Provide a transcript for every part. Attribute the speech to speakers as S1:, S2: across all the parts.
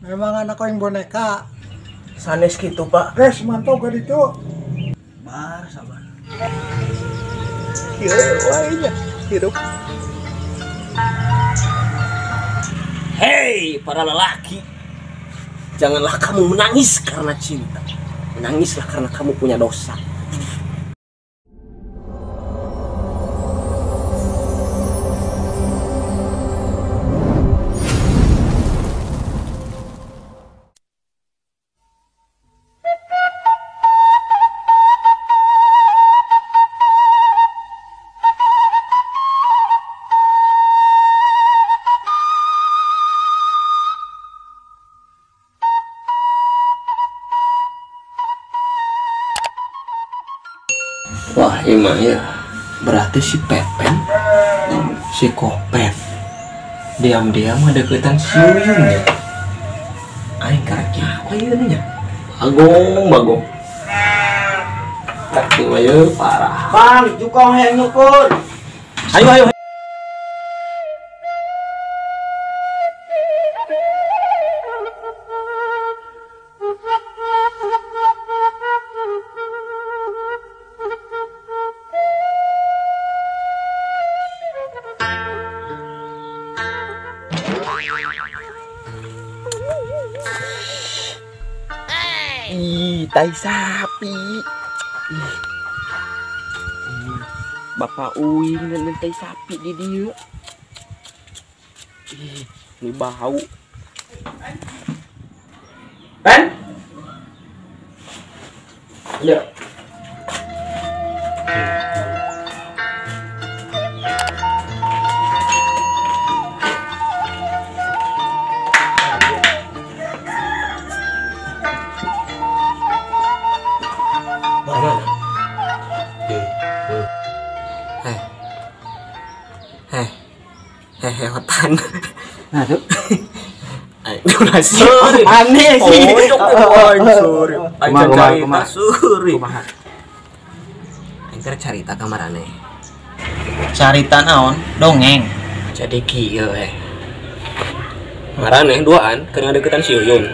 S1: Memang anak yang boneka.
S2: Sanes gitu, Pak.
S1: Res mantau ke ditu.
S2: Bar sabar.
S3: Kieu wae nya hirup.
S2: Hei para lelaki, janganlah kamu menangis karena cinta. Menangislah karena kamu punya dosa. Wah, emang ya. Berarti si Pepen, si Kopet, diam-diam ngedeketan si Yuyun ya. Aing karek apa ieu nya? Bagong, bagong. Tapi mah ye parah.
S3: Bang, jukong hayang nyukur.
S2: Ayo, ayo. Ih, tai sapi. Ih. Bapak uing dan tai sapi di dieu. Ih, ini bau. Pen? Ya. Hehehotan.
S3: Nah, tuh.
S2: Ayo,
S3: aneh sih.
S2: Oh, sorry. Aing carita suri. Aing carita kamarane.
S3: Carita naon? Dongeng.
S2: Jadi kieu eh. Marane duaan keur ngadeukeutan si Yuyun.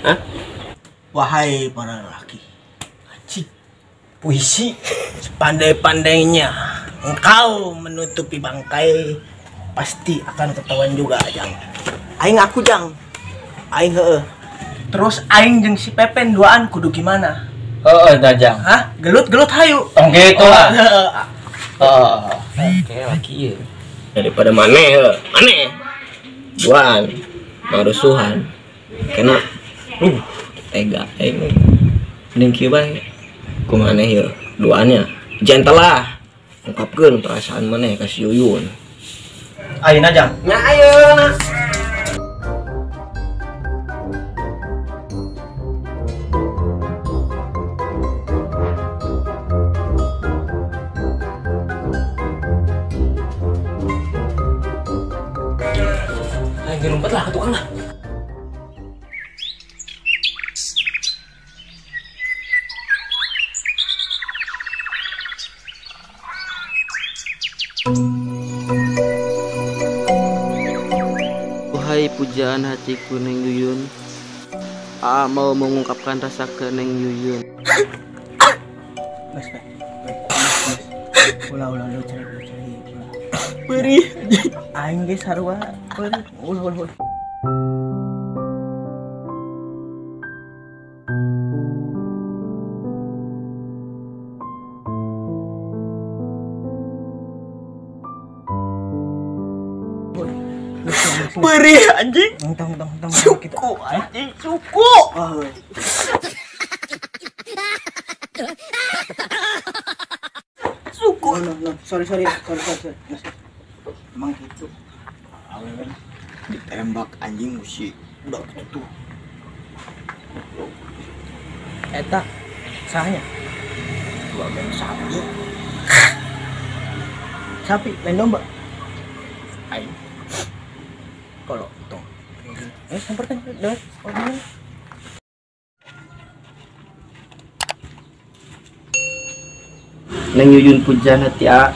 S2: Hah?
S4: Wahai para lelaki.
S2: Anjing. Puisi.
S4: Sepandai-pandainya engkau menutupi bangkai, pasti akan ketahuan juga, Jang. Aing aku, Jang. Aing heeh. Terus aing jeung si Pepen duaan kudu gimana?
S3: Heeh, dah, Jang.
S4: Hah? Gelut-gelut hayu.
S3: Tong gitu lah.
S4: Heeh.
S2: Oke, laki ieu. Daripada maneh heuh. Maneh. Duaan, marusuhan. Kena tega aing. Mending kieu bae. Kumaha maneh ieu duaannya. Gentle lah. Ungkapkeun perasaan maneh ka si Yuyun.
S3: Ayeuna, Jang.
S2: Nya ayeuna. Ayo ngumpet lah ke tukang lah.
S5: Wahai pujaan hatiku Neng Yuyun, Aa mau mengungkapkan rasa ke Neng Yuyun.
S4: Mas, ulah ulah ulah cari cari.
S2: Perih.
S4: Aing ge sarua. Perih. Ulah ulah ulah.
S2: Perih anjing.
S4: Tong tong tong.
S2: Suku anjing suku. Suku.
S4: No, no, sorry sorry sorry sorry. Emang gitu. Awewe
S3: ditembak anjing si udah gitu tuh.
S4: Eta sahnya.
S3: Dua ben sapi.
S4: Sapi lain domba.
S3: Aing. Kalau tong.
S4: Samperkan deh. Oh,
S5: Neng Yuyun pujaan hati A.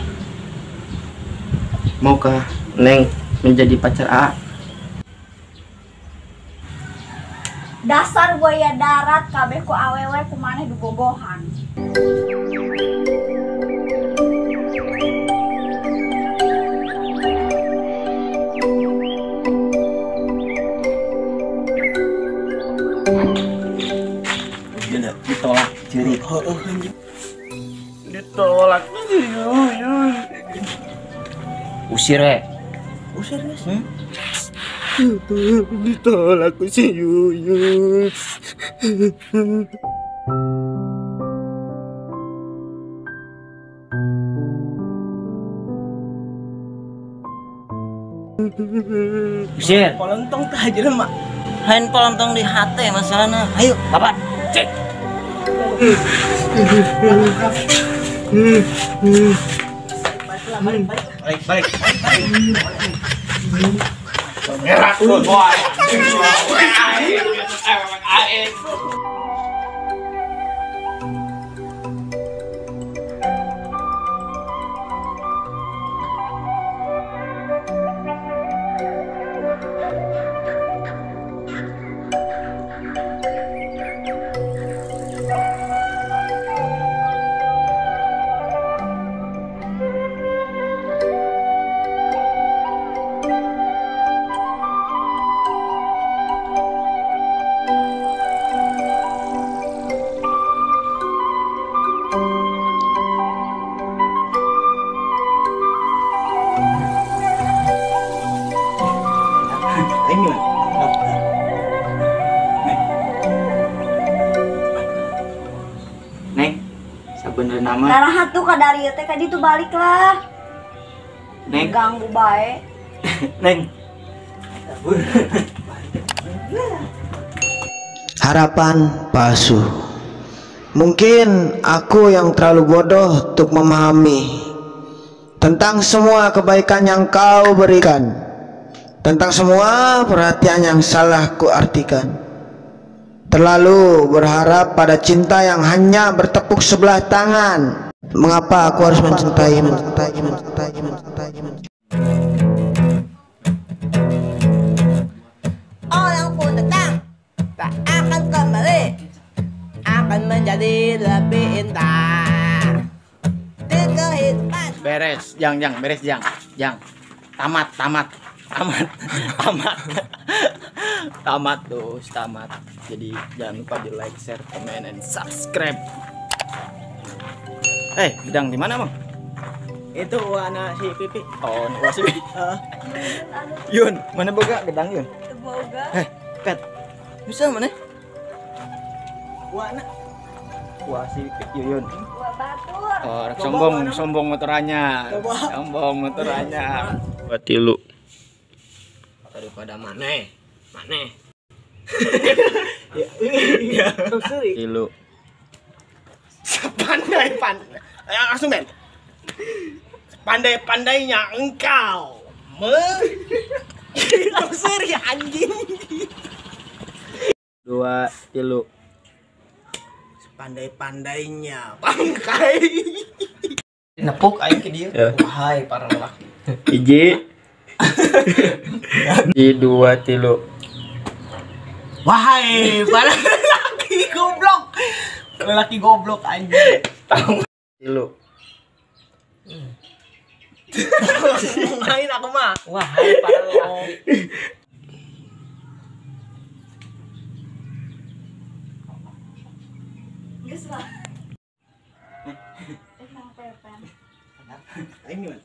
S5: Maukah Neng menjadi pacar A?
S6: Dasar buaya darat kabeh ku awewe ku maneh dibogohan.
S4: Ditolak ciri. Ditolak.
S2: Usir we.
S4: Usir guys.
S5: Ditolak si Yuyun.
S2: Usir.
S4: Polontong tah jelema.
S2: Lain polontong di hate masalahna. Ayo, babat. Cek.
S4: Balik balik.
S3: Merah tuh, boy.
S5: Neng, sabenerna mah.
S6: Darah tuh ka dari teh ka ditu balik lah.
S5: Neng,
S6: ganggu bae.
S5: Neng.
S7: Harapan palsu. Mungkin aku yang terlalu bodoh untuk memahami tentang semua kebaikan yang kau berikan, tentang semua perhatian yang salah kuartikan. Terlalu berharap pada cinta yang hanya bertepuk sebelah tangan. Mengapa aku harus mencintai, mencintai, mencintai, mencintai, mencintai?
S8: Orang pun datang tak akan kembali, akan menjadi lebih indah di kehidupan.
S5: Beres, jang jang, beres jang, jang. Tamat, tamat, tamat, tamat, tamat tuh, tamat. Jadi jangan lupa di like, share, comment, and subscribe. Gedang di mana, Mang?
S4: Itu warna si Pipi.
S5: Oh, warna si Pipi. Yun, mana boga gedang Yun?
S6: Boga.
S5: Pet. Bisa mana?
S4: Warna.
S5: Wah si Yuyun.
S6: Wah batur.
S5: Oh, sombong, sombong motorannya. Sombong motorannya.
S2: Tilu. Daripada maneh, maneh.
S4: Iya.
S5: Tilu.
S4: Sepandai pandai. Langsung men. Pandai-pandainya engkau. Seri anjing.
S5: 2 tilu.
S4: Pandai-pandainya bangkai.
S2: Nepuk aing ke dia. Wahai para lelaki.
S5: Hiji. 2 tilu.
S4: Wahai para lelaki goblok. Lelaki goblok anjing.
S5: Tilu.
S4: Main aku mah.
S2: Wahai para lelaki.
S6: Geus lah.
S4: Aing gimana?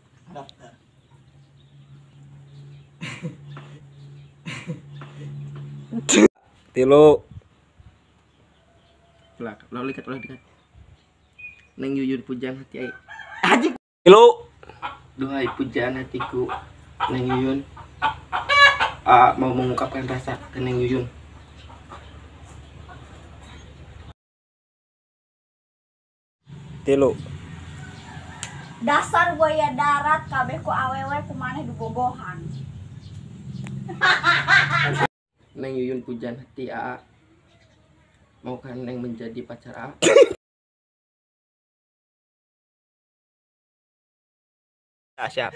S5: Tilu. Lah, ulah likat, ulah likat. Neng Yuyun pujaan hati aing. Anjing. Tilu. Duhai pujaan hatiku, Neng Yuyun. Mau mengungkapkan rasa ke Neng Yuyun. Tilu.
S6: Dasar buaya darat kabeh ku awewe ku maneh dibogohan.
S5: Neng Yuyun pujaan hati AA. Maukah Neng menjadi pacar AA?
S2: Siap.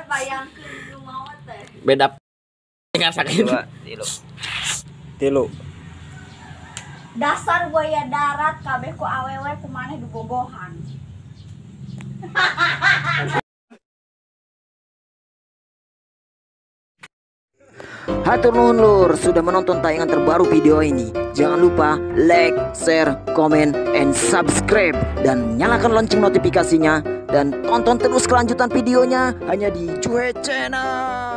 S6: Bayangkeun nu maot teh.
S2: Beda dengan sakit. 2 tilu. Tilu.
S6: Dasar buaya darat kabeh ku awewe ku maneh dibogohan.
S9: Hatur nuhun lur sudah menonton tayangan terbaru video ini. Jangan lupa like, share, comment, and subscribe dan nyalakan lonceng notifikasinya dan tonton terus kelanjutan videonya hanya di Juhe Channel.